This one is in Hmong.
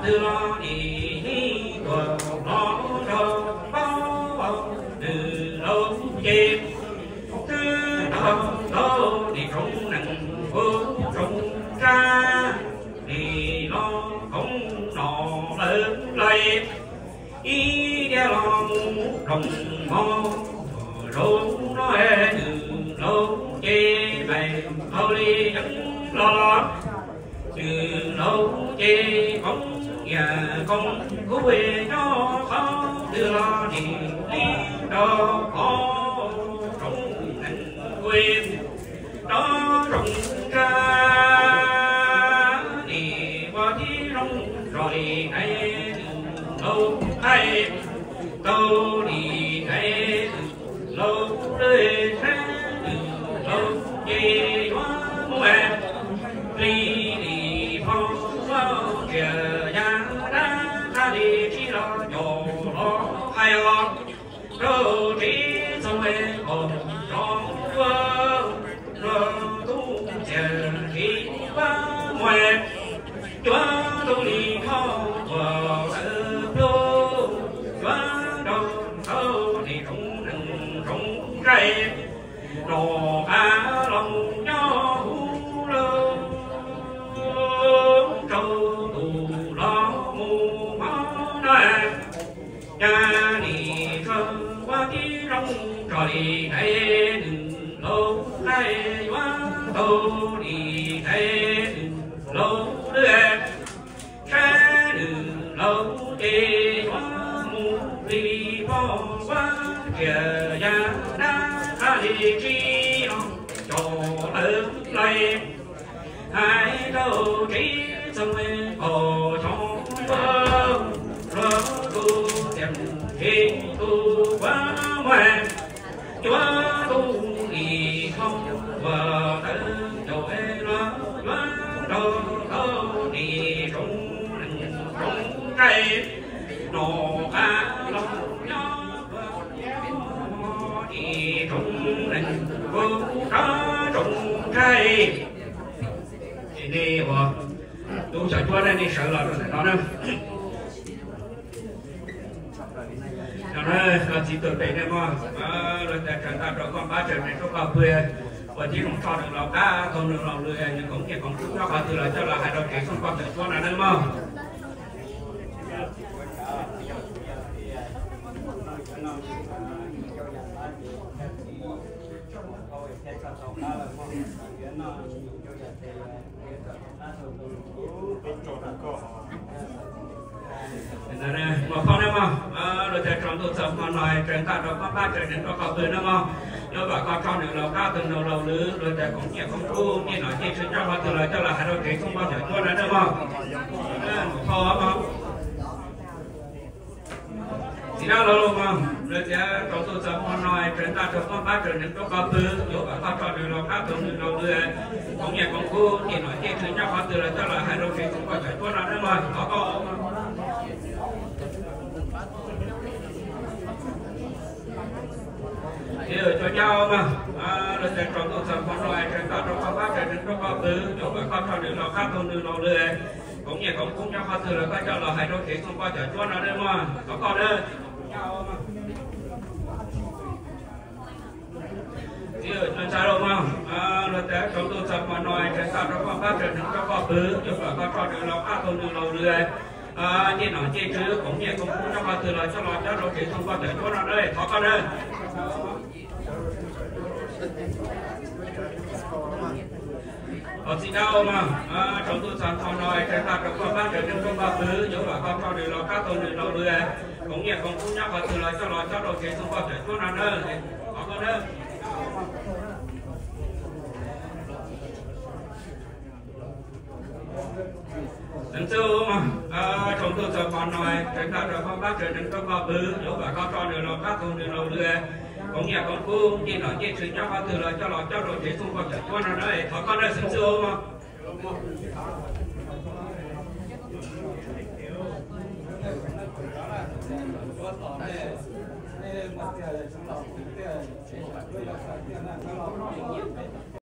Twb los nim ib tuam los rau paub nws laus ces twb tau tau nim tsoom neeg kuv tsoom tsab nim los koom nom lawv lais ib diav los mus roos mov zaum no nws laus ces mais hauj li yeej los los nws laus ces koom niam koom kuv nyob qhov twg los nim li rau qhov tsoom neeg kuv rov roos tsab nim ua tib zoo tso li hais nws laus hais tau li hais nws laus lwm sab nws laus ces yuav muaj li li phau ua tsiaj ya dab qab li tsis los cov los hais os rau tsis txog es qhov tso ua luag tub tias tsis pab muaj cuav tub li thoj ua lawv plub cuav nrog tau nim tsoom neeg tsoom tsaib los qab los nyob huv lawm rau tus los mus hov no. Cas nim tsuas ua tib zoo tso li hais nws laus hais yuav tau li hais nws laus lwm sab nws laus ces yuav mus li pog ua tsiaj ya dab qab li tsis los cov lawv lais hais rau tsis txog qhov xyov ua luag tub tias tsis tus ua muag cuav tub li thoj ua tawv caum es los yuav nrog tau nim tsoom neeg tsoom tsaib los qab los nyob nim tsoom neeg kuv rov tsoom tsaib. Ces nej uas tub xyom cuab nej sawv los rau ntawm no na. No na, koj txiv tuag pem nej mog, luag tias tsaws ntaj rau koj pab tsaws hneev rau koj pw, ua tib zoo tso nws los qab tau nws los lwm nws koom nyiaj koom kub nyob qhov twg los coj los hais rau tsev xyooj poj xyom cuab no nawb mog. Mus phauj nawb mog, luag tias tsaus ntuj txog hmo no tsaws ntaj rau koj pab tsaws hneev rau koj pw nawb mog. Yuav kom koj tso nws los qab tau nws los lwm, luag tias koom nyiaj koom kub nyiaj nom nyiaj tswv nyob qhov twg los coj los hais rau tsev xyooj poj xyom cuab no nawb mog. Mus phauj mog. Txiv dab laug mog, luag tias tsaus ntuj txog hmo no tsaws ntaj rau koj pab tsaws hneev rau koj pw, yuav kom koj tso nws los qab tau nws los lwm, koom nyiaj koom kub nyiaj nom nyiaj tswv nyob qhov twg los coj los hais rau tsev xyooj poj xyom cuab no nawb mog. Thov koj. Txiv cov nyab mog, luag tias tsaus ntuj txog hmo no tsaws ntaj rau koj pab tsaws hneev rau koj pw, yuav kom koj tso nws los qab tau nws los lwm, koom nyiaj koom kub nyob qhov twg los koj coj los hais rau tsev xyooj poj xyom cuab no nawb mog. Thov koj nawb. Txiv cov ntxhais mog, luag tias tsaus ntuj txog hmo no tsaws ntaj rau koj pab tsaws hneev rau koj pw, yuav kom koj tso nws los qab tau nws los lwm, nyiaj nom nyiaj tswv koom nyiaj koom kub nyob qhov twg los coj los coj rau tsev xyooj poj xyom cuab no nawb. Thov koj nawb. Thov txiv dab mog, tsaus ntuj txog hmo no tsaws ntaj rau koj pab tsaws hneev rau koj pw, yuav kom koj tso nws los qab tau nws los lwm, koom nyiaj koom kub nyob qhov twg los coj los coj rau tsev xyooj poj xyom cuab no nawb. Thov koj nawb. Xeev Txwj mog, tsaus ntuj txog hmo no tsaws ntaj rau koj pab tsaws hneev rau koj pw, yuav kom koj tso nws los qab tau nws los lwm, koom nyiaj koom kub nyiaj nom nyiaj tswv nyob qhov twg los coj los coj rau tsev xyooj poj xyom cuab no nawb. Thov koj nawb Xeev Txwj mog.